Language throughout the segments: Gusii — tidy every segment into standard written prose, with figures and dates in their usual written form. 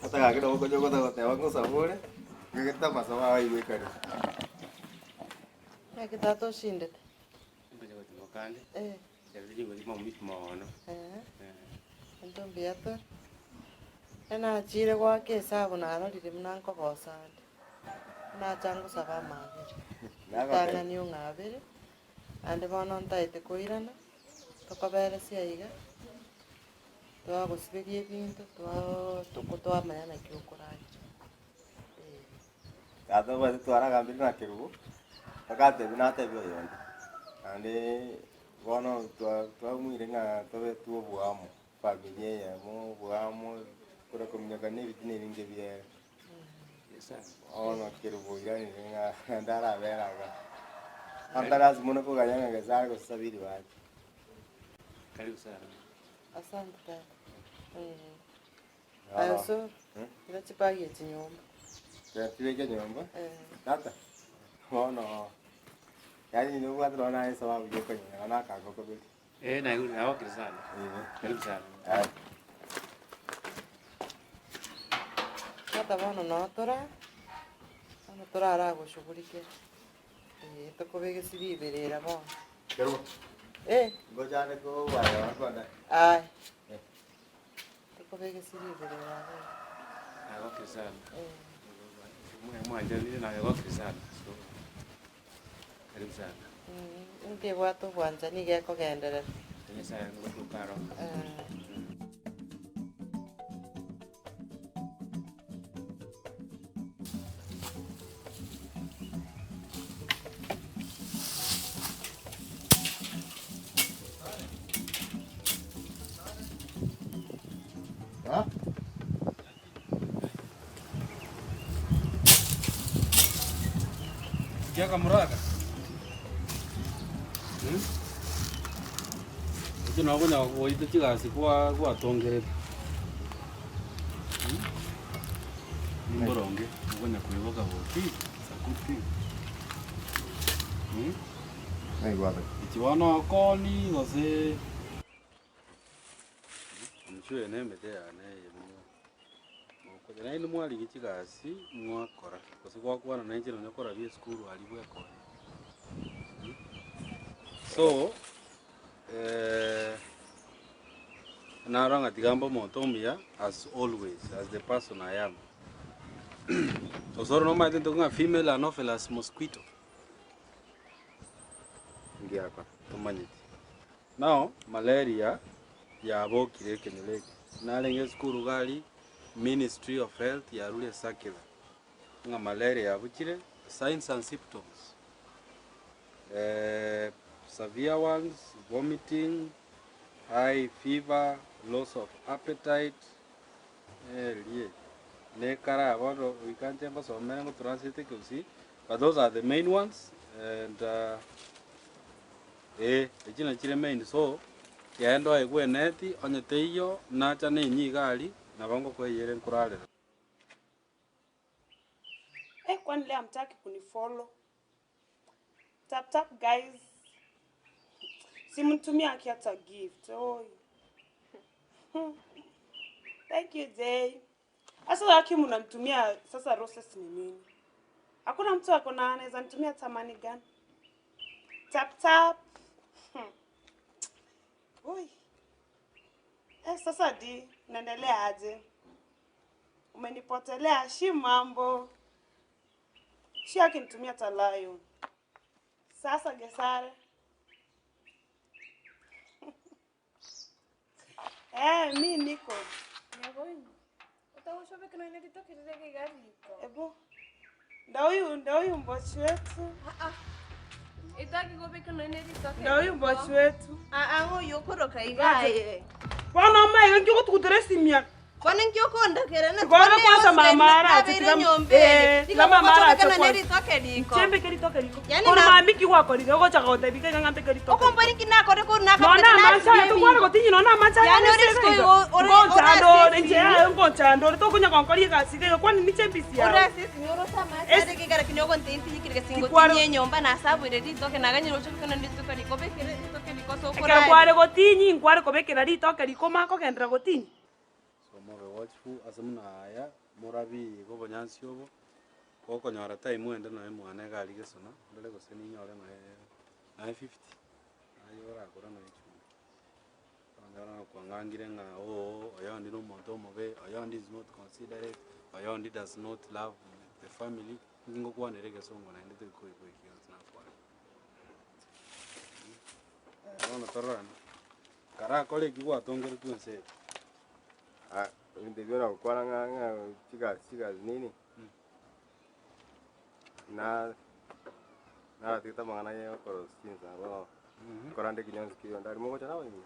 Ata gaki nabo okonya goteba ngosaba ore, ng'egete amasabo ao aigwekane. Naki tata oshindete? Mbuya gotimoka ande, Eh. ekero rigori maumivu mono. Eh. Eh. Intwe mbuya tore. Enachire goaka esabu narorire buna nkogosa ande, nacha ngosaba amabera. Ritang'ani ong'abere, naende bono ntaete koirana, tokoberesia iga, twagosiberia ebinto, twaa toko twamanya naki okoragera, eh. Tata obwate twaragambire na kerubo, mpaka atebia natebia oyonde, naende bono twa twamuire ng'a tobe twa oboamo, familia eyemo, oboamo, kore kominyokana ebitina ebinge biere. Bono kerubo oiranire ng'a naende arabere igaa. Antari ase mono koganya ng'a Nyasaye gose Sabiri bache. Karibu sana. Asante tata. Aye osoro, ira chibagi echi nyomba. Chibeke nyomba? Eh. Tata, bono yaani nobwate nonya naye esababu ya okonyora na akango kobere. Eh, naigure nagokire sana. Eh. Karibu sana. Aya. Tata bono noo tora, bono toraragoshughulikia, eh tokobegesi riberera bono. Kerubo. Eh. Ngochande kobaya konda. Aye. Tokobegesi riberera abwo. Nagokire sana. Eh. Mwanchanire nagokire sana. So, karibu sana. Nkebwate obwanchani iga ekogenderera. Nyasaye ngotuka aro. Eh. Sikia kamuraka. Hmm? Echi nabo konya goita chigasi kwa gwatongerete. Hmm? Nimboronge okonya koiboka boki sakuti. Hmm? Naigwate. Echi bono okoni gose Omochie oyo nemete yane eye buna mokonya. Naende mwarigia chigasi mwakora, gose gwakwana na inche nonya korabia esukuru aria bwekonye. So, narora ng'a tiga mbe omonto omuya as always, as the person I am. Osoro nomanyete intwe ng'a female anopheles mosquito, Ngiakora. tomanyeti. Nao malaria yabokire ekenyoro eke. Narenge esukuru iga aria Ministry of Health yarure ecircular ng'a malaria yabuchire, signs and symptoms, severe ones, vomiting, high fever, loss of appetite, erie nekara bono goika inche ngosomere ngotranslate ekegusii, but those are the main ones and. Ee, echi nachio chire main so, genda oegwe eneti, onye teiyo, nacha na enyigo aria, nabo ngokoeyera nkorarera. Eh, kwani leo hamtaki kunifollow? Tap tap guys. Simnitumie aki hata gift. Oi. Thank you Jay. Sasa aki mnanitumia sasa roses ni nini? Hakuna mtu ako na anaweza nitumia hata money gun. Tap tap. Hmm. Ui. Eh, sasa di, naendelea aje? Umenipotelea shi mambo. Shi akinitumia talayo. Sasa Gesare. Eh, mi niko. Ebu. Ndo huyu ndo huyu mbochi wetu. Ndo huyu mbochi wetu. Bono omaiga nki ogotugutora esimi aka? Bono inki okondakera na Tiga obe kwanza mama arache, nabeire tiga- nyomba eh, eye. tiga Tiga mama arache mogochobekana kwanza. neritoke riko. Inche mbeke ritoke riko. Yaani Korwa na- mambia inki gwakorire ogocha gotebia iga ng'a mbeke ritoke riko. Okombori inki nakore korwa Nonya nakabete amache aya nasibie tokwana ebinto. gotinyia nonya amache aya Yaani ore nase isiko iga. igo ore- Ngonchanda ore ore inche ase yaye ngonchanda ore tokonya gonkoria egasi iga iga kwani niche embisi Ore yao. ase esimi oroche amache Esi- are iga lakini ogontebia ntinyikire gese Tikware- ngotinyie enyomba nasaboire ritoke naganyire gochobekana neritoke riko obekere ritoke riko ase Ekero okorara. kware gotinyia nkware kobekera ritoke riko omakogenderera gotinyia. So. Mobe watchful ase buna aya, morabie iga obonyansi obo, gokonyora time ende nonya mwane iga aria gesona, ndore gose ninyore nonya nonya 50, naye orakore nonya echumbi. Okonyora nakwang'angire ng'a ooh oyondi na omonto omobe, oyondi is not considerate, oyondi does not love the family, inki ngokwanera egesongo naende tori koigwa ekio gionsi nakwanire. Bono tororane, karakore ekio gwatongeretwe ense eye. Ah, ebinto ebio nagokwana ng'a ng'a chigasi chigasi nini, na naratigete amang'ana ya okorosia chinsa bono, nkorande ekenyonsi keria onde arimo gocha nabaino.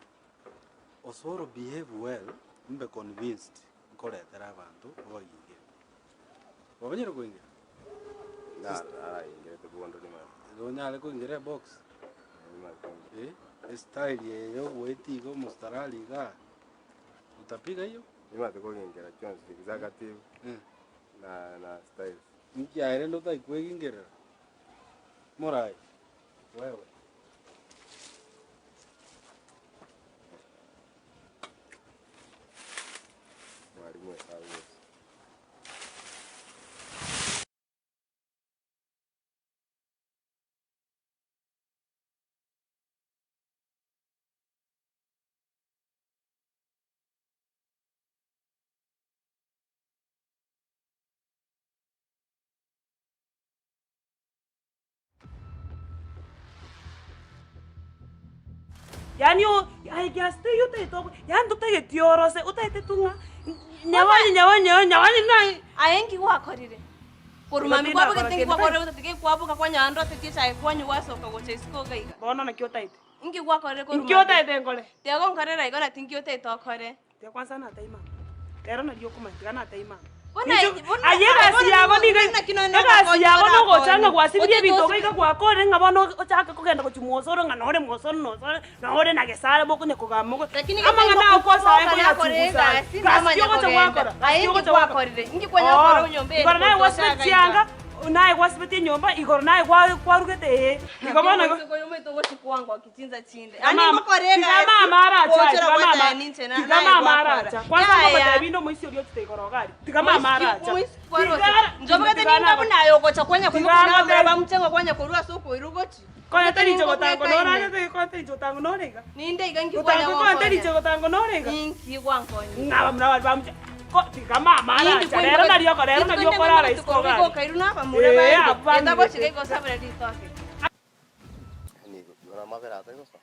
Osoro behave well, mbe convinced nkoretera abanto obagingere. Kwabanyire koingera? Naraingerete bondo nimanye. Onyare koingera ebox? Nimanye. Eh, estyle eye yogoetia iga omostarari igaa, utapiga hiyo? Nimanyete kogingera chionsi executive na na styles. Inki aye rende otari kwegingerera? Morai, wewe. Mwalimu esabu gose. Yaani o I can stay otagete ogo yaani totageti orose otagete tu ng'a nyawani nyawani nyawani nyawani naye. Aye nki gwakorire? Korwa mambia Tindi nakora kwabogete nki kende gwakorire gotatiga kwaboka kwanyora ndoteti echae kwanywa gwasoka gocha isiko iga iga. Bono naki otaete? Nki gwakorire korwa Nki mambia? otaete nkore? Tiga gonkorera igo naki nki otaete okore. Tiga kwanza natebie mama, rero nario okomanya, tiga natebie mama. Buna Ninche buna aye egasi bono yago niga naki nonye egasi ogokonya yago nogocha ng'a orakonye. gwasibirie Otete ebinto osibi iga gwakore ng'a bono ochake kogenda gochia mwosoro ng'a nore mwosoro nosore nore na gesare mokonya kogamba mogo Lakini amang'ana gete akosa aye ngokoboka nakore koyachungusa aye. egasi Gasi ki namanya ogocha kogenda. gwakora? Gasi Aye ki inki ogocha gwakora? gwakorire? Inki kwanya gokora Oo, onyomba eye igoro naye gocha gwasibeti iga iga? chianga, naye gwasibetie enyomba, igoro naye gwa kwarugete ee, igo bono igo. Omoiseke oyo omanyete ogochi kwangokia chinsa chinde. Tiga Yaani mama, ngokora tiga egasi, mama aracha aye, gochora tiga mama, gwataya ninche na tiga naye mama gwakora. aracha. Kwanza Yaya. ngomotebi inde omoisia oria ochete igoro iga aria. Tiga mama Moisiki aracha. moisiki Tiga kwarose. ara- Nchobogete tiga ninga nago- buna aye ogocha kwanya Tiga koimoka buna abamura ngotebi. bamuche ng'a kwanya korwa ase okoirwa gochi. Konya Obogete teri inche ningo gotango bwekaine. norarete, konya teri inche gotango nore iga. Ninde iga inki kwanya Gotango konya teri gonkonya? inche gotango nore iga. Inki gwankonya? Ng'a abamura baria bamuche. Ko tiga mama Indi aracha. kwimoka Rero nario rero rituko nario inde okorara ngoimoka isiko rituko iga rigo aria. okairwa na abamura Ee, bande. abwo Genda gochika bang'irete. igo osabere ritoke. Nigo igo namabera atari gosoa.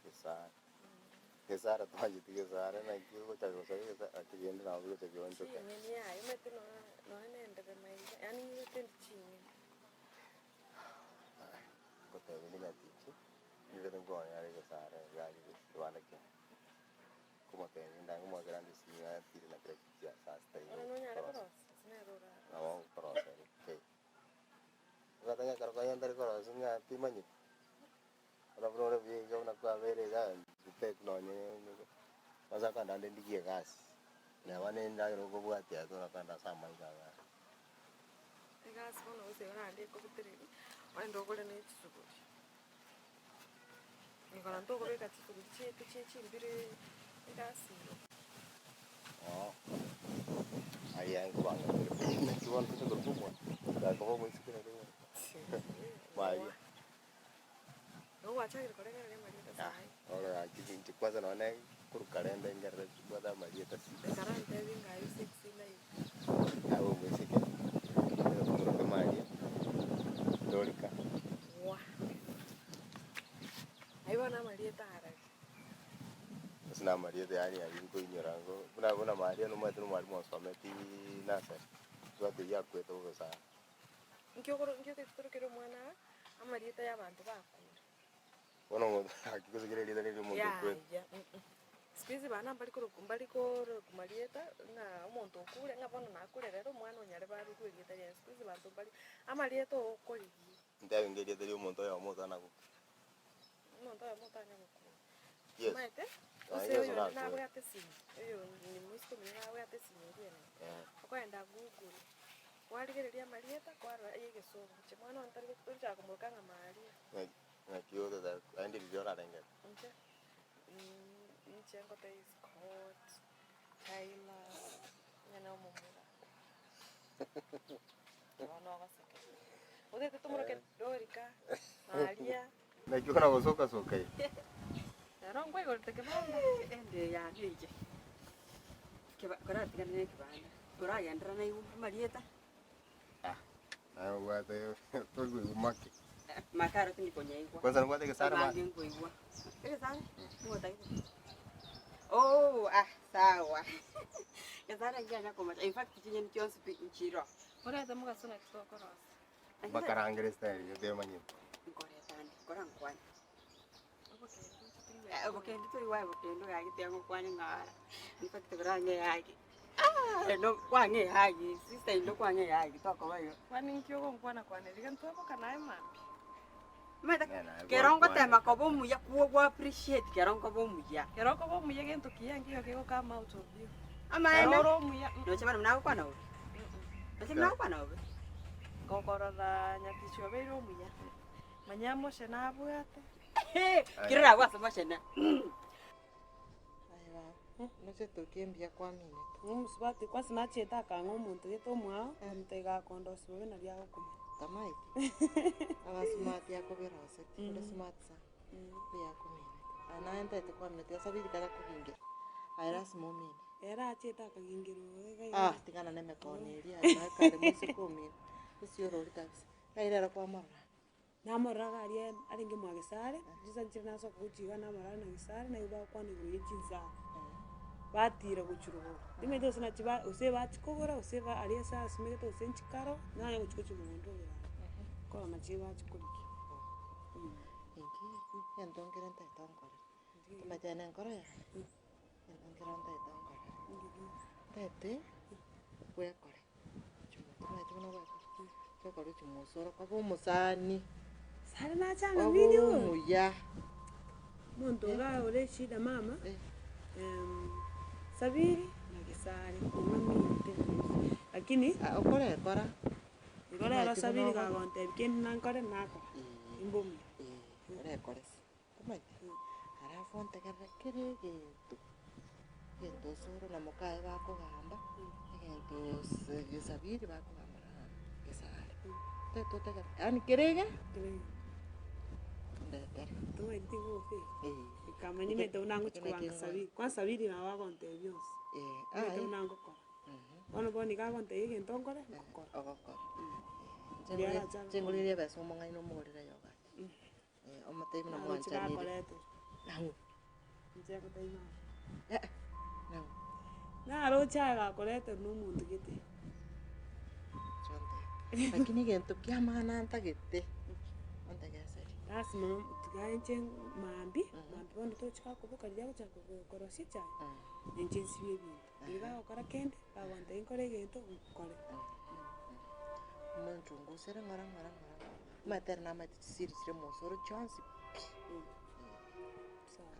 Gesare. Gesare twancheti gesare naki ogocha gosoa egesare naki rende nabo bigocha bionchoka. Chinyeni yaye omanyete nonya na enderema iga yaani nigo tindi chinyeni. Ngotebia inde nyatichi, nirete nkonyare egesare iga aria kebanda kiane. Nkomotebia ndange mwakera ande esimi yaye atire na kera chia saa sita iga Bono nonyare korosia. korosia gose nere orarose? Nabo nkorosia kei. Obwate ng'a ekero konya ntari korosia ng'a timanyeti, bono buna ore buya iga buna kwabeire iga ntiteti nonye kwanza kando ande ndigie egasi, neba na endagera okobwatia ase orakande ase amaiga igaa. Egasi bono gose orande ekobetereria, ogende ogore na echisuguri. Igoro ntokobeka chisuguri chiaito chie chimbire egasi ero. Oo, aye nkobanga naki bono toche korwa omwana, gakoba omoiseke naende bono Maria. Igo gwachakire korengereria amarieta saii. Bono gaki inche kwanza nonye ne korwa kare ndengerere mbwate amarieta six. Ekero antebie ng'a aye six life. Abe omoiseke, tokoroka Maria, Dorika. Wah! Ayio bono amarieta arari. Ase namarieta yaani aria nkoinyora ngo buna buna Maria nomanyete na omwalimu osometiiii nursery, tobwate eywo akwete bobe sana. Inki okoro inki otagete torokere omwana aa, amarieta ya abanto bakure. Bono omonto gaki gose kera erieta riria omonto okwete. Yaya mm siku hizi bana mbari korokwa mbari korokwa marieta ng'a omonto okure ng'a bono nakure rero omwana onyare barokwe erieta riaye siku hizi banto mbari amarieta okorigia. Ntebi ng'a erieta ria omonto oyomo otana gokwa. Omonto oyomo otanya gokwa. Yes. Omanyete, Ah, gose Yeso oyo nakure. nabwate esimi, oyo ni moisiko omuya nabwate esimi eria ere, Eh. okoenda google. Kwarigereria amarieta kwarora eye egesongo, inche mwana one tari torichaka komoroka ng'a Maria. Ng'aki ototeba naende riria orarengere. Inche inche ngotebia Scott, Tyler, onye na omomura. Bono ogoseka. Otagete tomoroke Dorika, Maria. Naki okona gosoka soka iga. Ero nkwaigorete kebanda. Ende yane inche, keba koratigane na ekebanda, koragenderera naigwe amarieta. Ah, naye obwate tori koigwa make. Make aro tindi konyaigwa. Kwanza nobwate egesare ma- Amange nkoigwa. Egesare? Nigo otagete? Oh, ah, sawa. Gesare nkianya komocha, in fact chinyeni chionsi pi nchiroo. Orete mogaso naki tokorosia. Bakarangera estyle eye temanyeti. Nkoreta ande, kora nkwane. Obokendu toigwa aye bokendu gaki tiga ngokwane ng'ora. In fact korang'e ehug, aah no kwang'e ehug, sister in law kwang'e ehug tokoba igo. Kwani inki ogonkwana kwana riga ntwaboka naye mambia. Omanyete kero ngotema koba omuya kwo gwa appreciate kero nkoba omuya. Kero okoba omuya gento kiya nkiyo kego come out of you. Amaene, Kero ore omuya noche bono buna agokwana bobe? Noche buna agokwana bobe? Ngokorora nyatichi obeire omuya, manya moshe nabwate. Kera oragwe ase moshene. Aye baba, noche tokia mbuya kwaminete. Omosubati kwanza nachiete akang'a omonto gete omwao, omonto iga akondosia bobe nario agokumanya. Tamaeti, abasumati akoberoseti, ore smart sana, mbuya akominete. Aye naye ntaete kwaminete ase abiri kare akogingera, aye lasima omine. Ere achiete akagingerwa iga iga. Ah, tigana na emekono eria aye naye kare moiseke omino, esiorori kabisa, ngai rero kwamorora. Namorora iga aria arenge mwa Gesare, chinsa nchire nasoka gochia iga namorora are na Gesare, naye bagokwana igoro ye chinsaga, batira gochia rogoro. Timanyeti gose nachi ba gose bachikogora gose ba aria ase asimegete gose nchikaro, nanye gochia gochia mogondo oboraro, korora nachi bachikorigia. Inki, egento nkere ntaete onkorere, omanyete na enkoro yane, egento nkere ntaete onkorere, ntaete bwekore. Omanyete buna gwekora, gwekora chimosoro koba omosani, Sare nachanga obe nini oyo? omuya. Omonto iga ore eshida mama, Eh. Sabiri na Gesare ong'aminte lakini Ah, okorekora. igo rero Omanyete buna Sabiri ogo- kagontebia kende nankore nakora, Eh. imbe omuya. Eh, orekore se, omanyete, alafu ontegerere kera egento. Egento osoro na mokaye bakogamba, egento ase gesabiri bakogamba na gesare. Totagete otagete yaani kera ege, ndetere. Tomaeti gofeli. Eh. Ekamanya nimanyete buna ngochia Ekio kobanga nakio sabiri, kwanza sabiri nabo agontebia onsi, Eh, nimanyete aye. buna ngokora. Bono bono iga agontebia egento nkore, ngokora. Ogokora. Inche Riria ngorere arache inche ngorere ebesa omong'aini omogorere yogurt. Omotebi buna Nagochi mwanchanire. gakoretera. Nang'o? Inche ngotebi mama. Eh, nang'o? Naroche aye gakoreterwa na omonto gete. Chonte. Lakini egento kia maana ntagete, ontegeseri. Lasima tiga inche mambia, mambia bono tochi gakoboka riria agochaka korosia echae, ninche nsibie ebinto. Riria bagokora kende, bagontebia nkore egento, nkore. Omonchungusere ng'ora ng'ora ng'ora ng'ora. Omanyete ere namaete chisiri chire mosoro chionsi pi.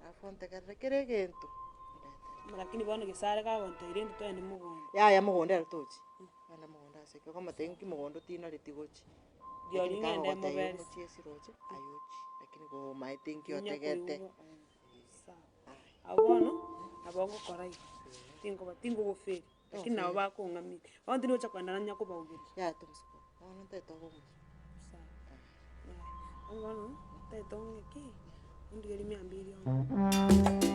Alafu ontegerere kera egento, ondetere. Lakini bono gesare kagontebia rende twende mogondo. Yaya mogondo ere tochi, genda mogondo ase ki, okomotebia nki mogondo tinareti gochia. Rirorio Lakini ng'ende kagogotebia moberese. omochie ase roche, aye ochie, lakini komaete nki Onya otegete. koigwa, sawa. Aya. Abwo bono, nabo ngokora igo, tinkoba tingogoferi, lakini nabo bakong'amia. Bono tindi gocha kogenda nanya kobaugeria. Yaya tomosuko, bono ntaete obe omuya. Sawa. Aya, bono, ntaete ong'e ki, ondigerie mia mbiri ong'e.